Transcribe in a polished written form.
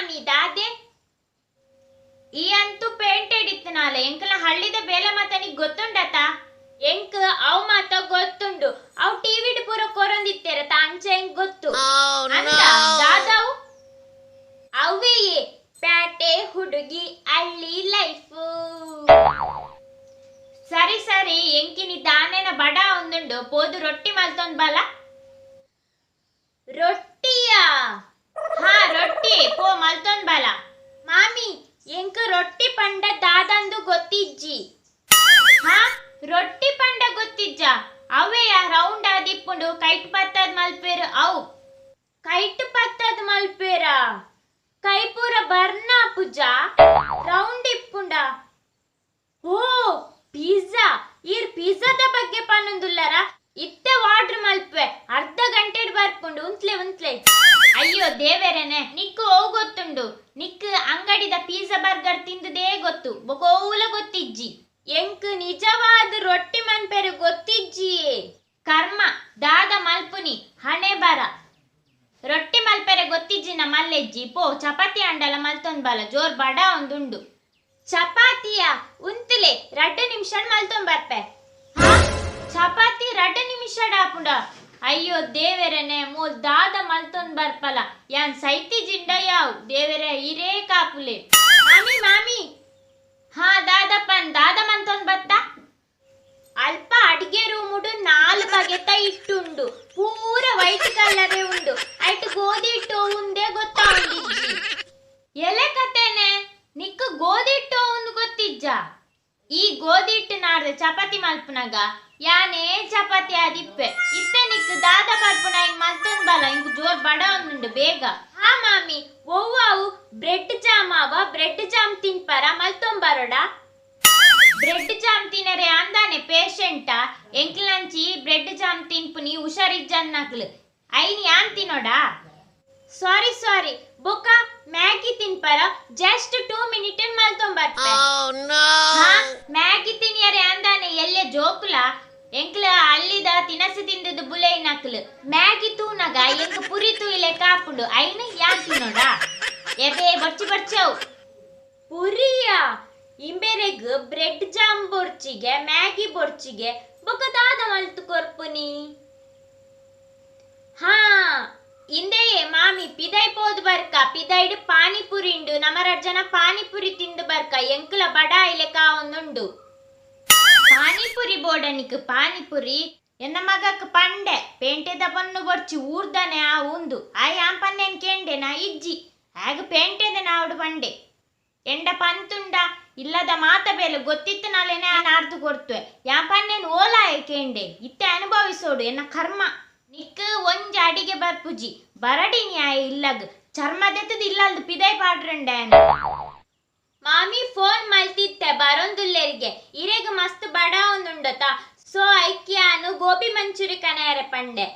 ಮಾಮಿ ದಾದೆ ಈ ಅಂತೂ ಪೇಂಟೆಡ್ ಇತ್ತನಾಲೆ ಎಂಕಲ ಹಳ್ಳಿದ ಬೇಲೆ ಮಾತ ನಿಕ್ ಗೊತ್ತುಂಡತ? ಎಂಕ್ ಅವ್ ಮಾತ ಗೊತ್ತುಂಡು. ಅವ್ ಟಿವಿಡ್ ಪೂರ ಕೊರೊಂದಿತ್ತೇರ ಅಂಚ ಎಂಕ್ ಗೊತ್ತು. ಅಂದ ದಾದಾವು ಅವ್ವೆಯೇ ಪ್ಯಾಟೆ ಹುಡುಗಿ ಹಳ್ಳಿ ಲೈಫ್. ಸರಿ ಸರಿ ಎಂಕಿನಿ ದಾನೇನ ಬಡ ಒಂದುಂಡು ಪೋದು ರೊಟ್ಟಿ ಮಲ್ತೊಂದ್ ಬಲ. ರೊಟ್ಟಿಯಾ? ಹಾ ರೊಟ್ಟಿ ಪೋ ಮಲ್ತೊಂದ್ ಬಲ. ಮಾಮಿ ಎಂಕ್ ರೊಟ್ಟಿ ಪಂಡ ದಾದಂದು ಗೊತ್ತಿಜ್ಜಿ. ಹಾ ರೊಟ್ಟಿ ಪಂಡ ಗೊತ್ತಿಜ್ಜ? ಅವೆಯ ರೌಂಡ್ ಆದಿಪ್ಪುಂಡು ಕೈಟ್ ಪತ್ತದ್ ಮಲ್ಪೇರು. ಅವು ಕೈಟ್ ಪತ್ತದ್ ಮಲ್ಪೇರ? ಕೈ ಪೂರ ಬರ್ನ ಪೂಜ ರೌಂಡ್ ಇಪ್ಪುಂಡ. ಓ ಪಿಜ್ಜಾ, ಈರ್ ಪಿಜ್ಜಾದ ಬಗ್ಗೆ ಪನ್ನೊಂದುಲ್ಲರ? ಇತ್ತೆ ಆರ್ಡರ್ ಮಲ್ಪೆ ಅರ್ಧ ಗಂಟೆಡ್ ಬರ್ಪುಂಡು. ಉಂತ್ಲೆ ಉಂತ್ಲೆ. ಅಯ್ಯೋ ದೇವೆರೇನೆ ನಿಕ್ಕು ಓ ಗೊತ್ತುಂಡು. ನಿಕ್ ಅಂಗಡಿದ ಪಿಜ್ಜಾ ಬರ್ಗರ್ ತಿಂದುದೇ ಗೊತ್ತು, ಬೊಕೋಲ ಗೊತ್ತಿಜ್ಜಿ. ಎಂಕ್ ನಿಜವಾದ ರೊಟ್ಟಿ ಮನ್ಪೆರು ಗೊತ್ತಿಜ್ಜಿ. ಕರ್ಮ ದಾದ ಮಲ್ಪುನಿ ಹಣೆ ಬರ. ರೊಟ್ಟಿ ಮಲ್ಪೆರೆ ಗೊತ್ತಿಜ್ಜಿನ ಮಲ್ಲೆಜ್ಜಿ. ಪೋ ಚಪಾತಿ ಅಂಡಲ ಮಲ್ತೊಂದ್ ಬಲ, ಜೋರ್ ಬಡ ಒಂದುಂಡು. ಚಪಾತಿಯ ಉಂತುಲೆ 2 ನಿಮಿಷ ಮಲ್ತೊಂದ್ ಬರ್ಪೆ. ಚಪಾತಿ 2 ನಿಮಿಷ ಆಪುಂಡ? ಅಯ್ಯೋ ದೇವೆರನೆ ಮೋಲ್ ದಾದ ಮಲ್ತೊಂದ್ ಬರ್ಪಲ. ಯಾನ್ ಸೈತಿ ಜಿಂಡ ಯಾವ್ ದೇವೆರೆ ಇರೇ ಕಾಪುಲೆ. ಮಾಮಿ ಮಾಮಿ ಹಾ ದಾದಪ್ಪನ್ ದಾದ ಮಂತೊಂದ್ ಬತ್ತ. ಅಲ್ಪ ಅಡಿಗೆ ರೂಮುಡು 4 ಬಗೆತ ಇಟ್ಟುಂಡು, ಪೂರ ವೈಟ್ ಕಲರೇ ಉಂಡು. ಐಟ್ ಗೋಧಿ ಹಿಟ್ಟು ಉಂದೇ ಗೊತ್ತಾ ಉಂಡಿಜ್ಜಿ. ಎಲೆ ಕತೆನೆ ನಿಕ್ಕು ಗೋಧಿ ಹಿಟ್ಟು ಉಂದು ಗೊತ್ತಿಜ್ಜ? ಈ ಗೋಧಿ ಹಿಟ್ಟು ನಾಡ್ದು ಚಪಾತಿ ಮಲ್ಪುನಗ ಯಾನೇ ಚಪಾತಿ ಆದಿಪ್ಪೆ. ಇತ್ತೆ ನಿಕ್ಕು ದಾದ ಬರ್ಪುನ ಇನ್ ಮಲ್ತೊಂದ್ ಬಲ, ಇಂಕ್ ಜೋರ್ ಬಡ ಒಂದುಂಡು ಬೇಗ. ಹಾ ಮಾಮಿ ಒವ್ವಾವು ಬ್ರೆಡ್ ಜಾಮ್ ಆವ? ಬ್ರೆಡ್ ಜಾಮ್ ತಿನ್ಪರ ಮಲ್ತೊಂಬರೋಡ? ಬ್ರೆಡ್ ಜಾಮ್ ತಿನ್ನರೆ ಅಂದಾನೆ ಪೇಷಂಟ ಎಂಕ್ಲಂಚಿ ಬ್ರೆಡ್ ಜಾಮ್ ತಿನ್ಪುನಿ ಹುಷಾರಿಜ್ಜನ್ನಕ್ಲು ಐನ್ ಯಾನ್ ತಿನ್ನೋಡಾ? Sorry sorry. ಬೊಕ ಮ್ಯಾಗಿ ತಿನ್ಪರ? ಜಸ್ಟ್ 2 ಮಿನಿಟ್ ಮಲ್ತೊಂಬರ್ಪೆ. ಹಾ ಮ್ಯಾಗಿ ತಿನ್ನಿಯರೆ ಅಂದಾನೆ ಎಲ್ಲೆ ಜೋಕುಲ ಎಂಕ್ಲ ಅಲ್ಲಿದ ತಿನಸು ತಿಂದದ್ದು ಬುಲೆ ನಕ್ಲು. ಮ್ಯಾಗಿ ತೂನಗ ಎಂಕ್ ಪುರಿ ತೂಯಿಲೆ ಕಾಪುಂಡು, ಐನ್ ಯಾನ್ ತಿನ್ನೋಡಾ? ಎಬೆ ಬಚ್ಚಿ ಬಚ್ಚವು ಪುರಿಯಾ ಇಂಬೆರೆಗ್ ಬ್ರೆಡ್ ಜಾಮ್ ಬೊರ್ಚಿಗೆ ಮ್ಯಾಗಿ ಬೊರ್ಚಿಗೆ ಬೊಕ ದಾದ ಮಲ್ತು ಕೊರ್ಪುನಿ. ಹಾ ಇಂದೆಯೇ ಮಾಮಿ ಪಿದೈ ಪೋದು ಬರ್ಕ, ಪಿದೈಡ್ ಪಾನಿಪುರಿ ಉಂಡು, ನಮರಜ್ಜನ ಪಾನಿಪುರಿ ತಿಂದು ಬರ್ಕ. ಎಂಕುಲ ಬಡ ಇಲೆಕ ಒಂದುಂಡು ಪಾನಿಪುರಿ ಬೋಡನಿಕ್ ಪಾನಿಪುರಿ. ಎನ್ನ ಮಗಕ್ ಪಂಡೆ ಪೇಂಟೆದ ಪನ್ನು ಬೊರ್ಚಿ ಊರ್ದನೆ ಆ ಉಂದು ಆಯ್ ಆಂ ಪನ್ನೇನ್ ಕೇಂಡೆ ನಾ ಇಜ್ಜಿ ಆಗ ಪೇಂಟೆದ ನಾವುಡು ಪಂಡೆ. ಎಂಡ ಪಂತುಂಡ ಇಲ್ಲದ ಮಾತ ಬೇಲೆ ಗೊತ್ತಿತ್ತು ನಾಲೇನೆ ನಾಡ್ದು ಕೊಡ್ತುವೆ. ಯಾ ಪನ್ನೇನ್ ಓಲಾಯ ಕೇಂಡೆ ಇತ್ತೆ ಅನುಭವಿಸೋಡು ಎನ್ನ ಕರ್ಮ. ನಿಕ್ ಒಂಜಿ ಅಡಿಗೆ ಬರ್ಪುಜಿ ಬರಡಿ ನ್ಯಾಯ ಇಲ್ಲಗ್ ಚರ್ಮದೆತ್ತದ ಇಲ್ಲಲ್ದು ಪಿದೈ ಪಾಡ್ರಂಡೆ. ಮಾಮಿ ಫೋನ್ ಮಲ್ತಿತ್ತೆ ಬರೊಂದುಲ್ಲೆರಿಗೆ ಇರೆಗ್ ಮಸ್ತ್ ಬಡ ಒಂದುಂಡತ, ಸೊ ಐಕ್ಯಾನು ಗೋಬಿ ಮಂಚೂರಿ ಕನೆಯರೆ ಪಂಡೆ.